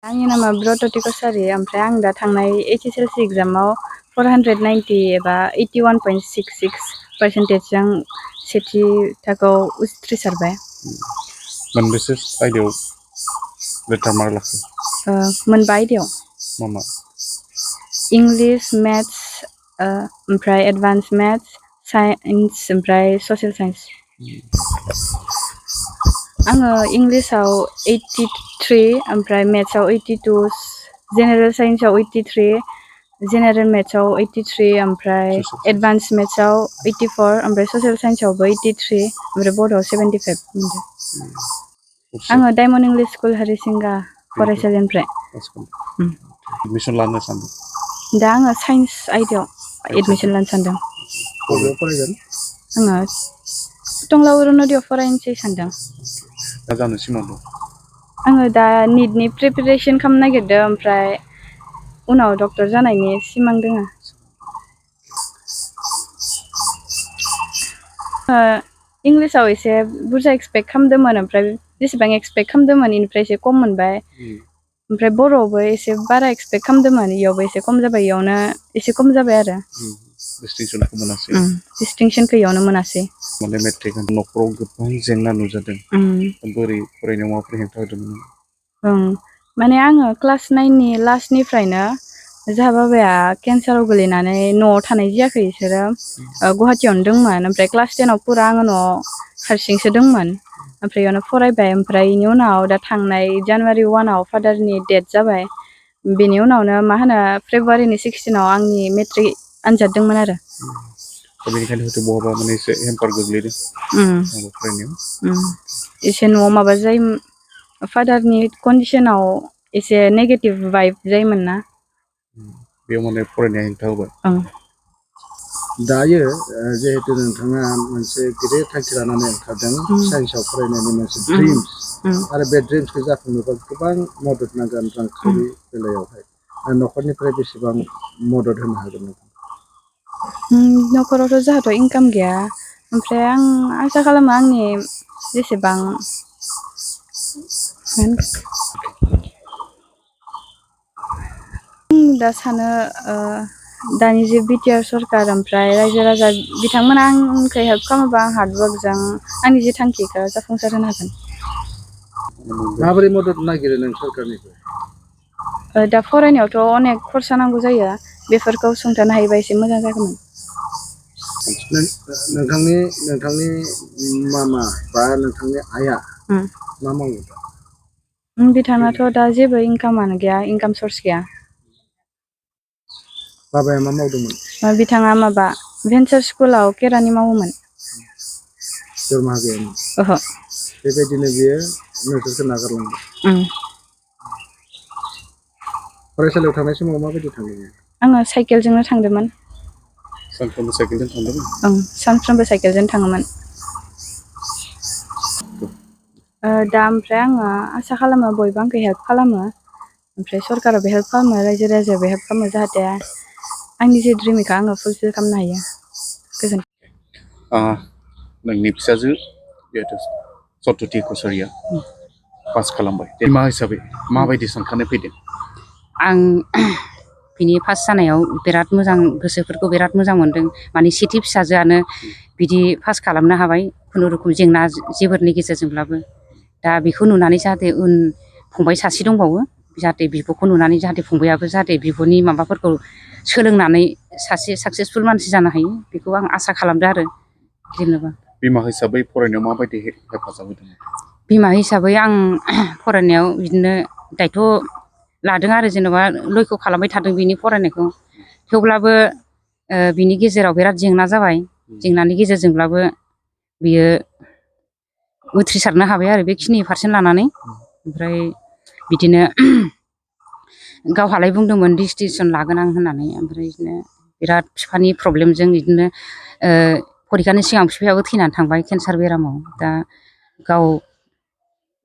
आंनि नामा ब्रतति कसारि ओमफ्राय आं दा थांनाय HSLC एग्जामाव 490 एबा 81.66% जों सेथि थाखोआव उथ्रिसारबाय। मोनबेसे आयदायाव लेटार मार्क लाखो? मोनबा आयदायाव। मा मा? इंलिश, मेथ्स, ओमफ्राय एडभान्स मेथ्स, साइन्स ओमफ्राय ससियेल साइन्स। आङो इंलिशाव 83 ओमफ्राय मेथ्सआव 82, जेनेरेल साइन्सआव 83, जेनेरेल मेथ्सआव 83 ओमफ्राय एडभान्स मेथ्सआव 84 ओमफ्राय ससियेल साइन्सआवबो 83 ओमफ्राय बड'आव 75 मोनदों। आङो डायमन्ड इंलिश स्कुल हरिसिंगा फरायसालिनिफ्राय। एडमिसन लानो सानदों? दा आङो साइन्स आयदायाव एडमिसन लानो सानदों। बबेयाव फरायगोन? आङो टंला अरुनदयाव फरायनोसै सानदों। दा जानो सिमां दं? आङो दा निटनि प्रिपेरेसन खालामनो नागिरदों ओमफ्राय उनाव डक्टर जानायनि सिमां दोङो। इंलिशाव एसे बुरजा एक्सपेक्ट खालामदोंमोन ओमफ्राय जेसेबां एक्सपेक्ट खालामदोंमोन बेनिफ्राय एसे खम मोनबाय। ओमफ्राय बर'आवबो एसे बारा एक्सपेक्ट खालामदोंमोन, इयावबो एसे खम जाबाय, इयावनो एसे खम जाबाय आरो। डिस्टिंसनखौ मोनासै? डिस्टिंसनखौ इयावनो मोनासै। माने मेट्रिक न'खराव गोबां जेंना नुजादों। बोरै फरायनायाव माबाफोर हेंथा होदोंमोन? माने आङो क्लास 9नि लास्टनिफ्रायनो जाहा बाबाया केन्साराव गोलैनानै न'आव थानाय जायाखै, बिसोरो गुवाहाटियावनो दंमोन। ओमफ्राय क्लास 10आव फुरा आङो न'आव हारसिंसो दंमोन। ओमफ्राय इयावनो फरायबाय। ओमफ्राय बेनि उनाव दा थांनाय जानुवारि 1आव फादारनि डेथ जाबाय। बेनि उनावनो मा होनो फेब्रुवारिनि 16आव आंनि मेट्रिक आनजाद दंमोन आरो। बेनिखायनो हयथ' बहाबा माने एसे हेम्पार गोग्लैदों फरायनायाव। एसे न'आव माबा जायो, फादारनि कन्डिसनाव एसे नेगेटिभ भाइब जायोमोन ना। बेयाव माने फरायनाया हेंथा होबाय। दायो जिहेतु नोंथाङा मोनसे गिदिर थांखि लानानै ओंखारदों, साइन्सआव फरायनायनि मोनसे ड्रिम्स, आरो बे ड्रिम्सखौ जाफुंनोबा गोबां मदद नांगोन रांखावरि बेलायावहाय। न'खरनिफ्राय बेसेबां मदद होनो हागोन नोंथां? न'खरावथ' जोंहाथ' इनकाम गैया। ओमफ्राय आं आसा खालामो आंनि जेसेबां दा सानो दानि जे बिटिआर सरकार ओमफ्राय रायजो राजा बिथांमोना आंखौ हेल्प खालामोबा आं हार्डवर्कजों आंनि जे थांखिखौ जाफुंसार होनो हागोन। माबोरै मदद नागिरो नों सरकारनिफ्राय? दा फरायनायावथ' अनेक खरसा नांगौ जायो, बेफोरखौ सुंथानो हायोबा एसे मोजां जागौमोन। नोंथांनि मामा बा नोंथांनि आइया मा मावो? बिथाङाथ' दा जेबो इनकामानो गैया, इनकाम सर्स गैया। बाबाया मा मावदोंमोन? बिथाङा माबा भेन्सार स्कुलाव केरानि मावोमोन। दरमाहा गैयामोन? ओहो। बेबायदिनो बियो नोजोरखौ नागारलांबाय। फरायसालियाव थांनाय समाव माबायदि थांदोंमोन? आङो साइकेलजोंनो थांदोंमोन। सानफ्रोमबो साइकेलजों थांदोंमोन? सानफ्रोमबो साइकेलजों थाङोमोन। दा ओमफ्राय आङो आसा खालामो बयबो आंखौ हेल्प खालामो, ओमफ्राय सरकाराबो हेल्प खालामो, रायजो राजायाबो हेल्प खालामो, जाहाथे आंनि जे ड्रिम बेखौ आङो फुलफिल खालामनो हायो। गोजोन्थों। नोंनि फिसाजो जिहेथु सतति कसारिया पास खालामबाय, मा हिसाबै माबायदि सानखांनाय फैदों? आं बिनि पास जानायाव बिराद मोजां, गोसोफोरखौ बिराद मोजां मोनदों। माने सेथि फिसाजोआनो बिदि पास खालामनो हाबाय, खुनुरुखुम जेंना जेबोरनि गेजेरजोंब्लाबो। दा बेखौ नुनानै जाहाथे उन फंबाय सासे दंबावो, जाहाथे बिब'खौ नुनानै जाहाथे फंबायाबो जाहाथे बिब'नि माबाफोरखौ सोलोंनानै सासे साक्सेसफुल मानसि जानो हायो, बेखौ आं आसा खालामदों आरो। जेनेबा बिमा हिसाबै फरायनायाव माबायदि हेफाजाब होदों? बिमा हिसाबै आं फरायनायाव बिदिनो दायथ' लादों आरो, जेनेबा लयख' खालामबाय थादों बिनि फरायनायखौ। थेवब्लाबो बिनि गेजेराव बिराद जेंना जाबाय। जेंनानि गेजेरजोंब्लाबो बियो उथ्रिसारनो हाबाय आरो बेखिनि पारसेन्ट लानानै। ओमफ्राय बिदिनो गावहालाय बुंदोंमोन डिस्टिंसन लागोन आं होननानै, ओमफ्राय बिदिनो बिराद बिफानि प्रब्लेमजों बिदिनो फरिखानि सिगां बिफायाबो थैनानै थांबाय केन्सार बेरामाव। दा गाव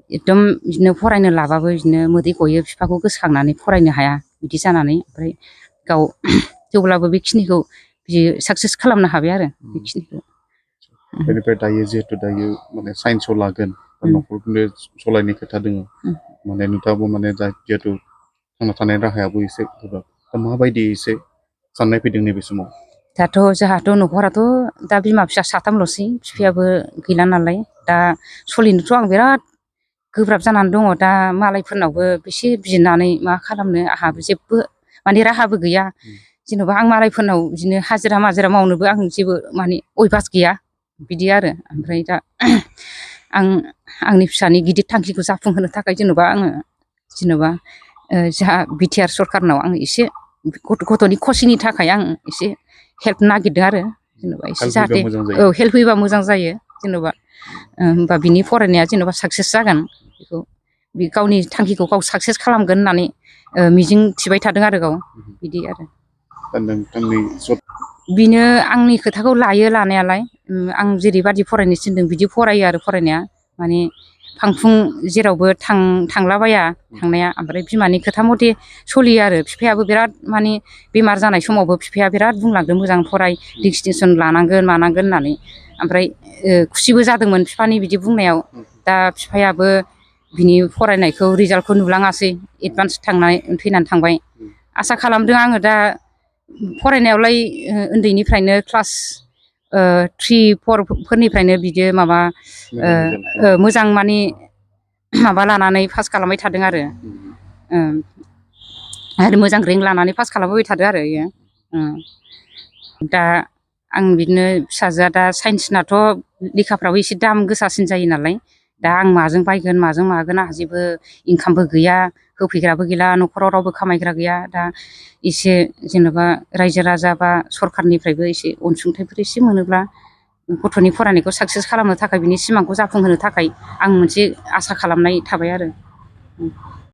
एकदम बिदिनो फरायनो लाबाबो बिदिनो मोदै गयो, बिफाखौ गोसोखांनानै फरायनो हाया बिदि जानानै। ओमफ्राय गाव थेवब्लाबो बेखिनिखौ बियो साक्सेस खालामनो हाबाय आरो बेखिनिखौ। बेनिफ्राय दायो जिहेतु दायो माने साइन्सआव लागोन, न'खरखौनो सालायनाय खोथा दङ, माने नोंथाङाबो माने जिहेतु थांना थानाय राहायाबो एसे गोब्राब दा माबायदि एसे साननाय फैदों नैबे समाव दाथ' जोंहाथ' न'खराथ' दा बिमा फिसा साथामल'सै बिफायाबो गैला नालाय दा सोलिनोथ' आं बिराद गोब्राब जानानै दङ दा मालायफोरनावबो बेसे बिनानै मा खालामनो आंहाबो जेबो माने राहाबो गैया जेन'बा आं मालायफोरनाव बिदिनो हाजिरा माजिरा मावनोबो आं जेबो माने अयभास गैया बिदि आरो ओमफ्राय दा आं आंनि फिसानि गिदिर थांखिखौ जाफुंहोनो थाखाय जेन'बा आङो जेन'बा जोंहा बिटिआर सरखारनाव आं एसे गथ'नि खसिनि थाखाय आं एसे हेल्प नागिरदों आरो जेन'बा एसे जाहाथे औ हेल्प होयोबा मोजां जायो जेन'बा होमबा बिनि फरायनाया जेन'बा साक्सेस जागोन बेखौ बे गावनि थांखिखौ गाव साक्सेस खालामगोन होननानै मिजिं थिबाय थादों आरो गाव बिदि आरो बिनो आंनि खोथाखौ लायो लानायालाय आं जेरैबादि फरायनो थिनदों बिदि फरायो आरो फरायनाया माने फांफुं जेरावबो थांलाबाया थांनाया ओमफ्राय बिमानि खोथा मथे सोलियो आरो बिफायाबो बिराद माने बेमार जानाय समावबो बिफाया बिराद बुंलांदों मोजां फराय डिस्टिंसन लानांगोन मानांगोन होननानै ओमफ्राय खुसिबो जादोंमोन बिफानि बिदि बुंनायाव दा बिफायाबो बिनि फरायनायखौ रिजाल्टखौ नुलाङासै एडभान्स थैनानै थांबाय आसा खालामदों आङो दा फरायनायावलाय उन्दैनिफ्रायनो क्लास 3-4 फोरनिफ्रायनो बिदि माबा मोजां माने माबा लानानै पास खालामबाय थादों आरो मोजां रेंक लानानै पास खालामबोबाय थादों आरो इयो दा आं बिदिनो फिसाजोआ दा साइन्सनाथ' लेखाफ्राबो एसे दाम गोसासिन जायो नालाय दा आं माजों बायगोन माजों मागोन आंहा जेबो इनकामबो गैया होफैग्राबो गैला न'खराव रावबो खामायग्रा गैया दा एसे जेनेबा रायजो राजा बा सरखारनिफ्रायबो एसे अनसुंथाइफोर एसे मोनोब्ला गथ'नि फरायनायखौ साक्सेस खालामनो थाखाय बिनि सिमांखौ जाफुंहोनो थाखाय आं मोनसे आसा खालामनाय थाबाय आरो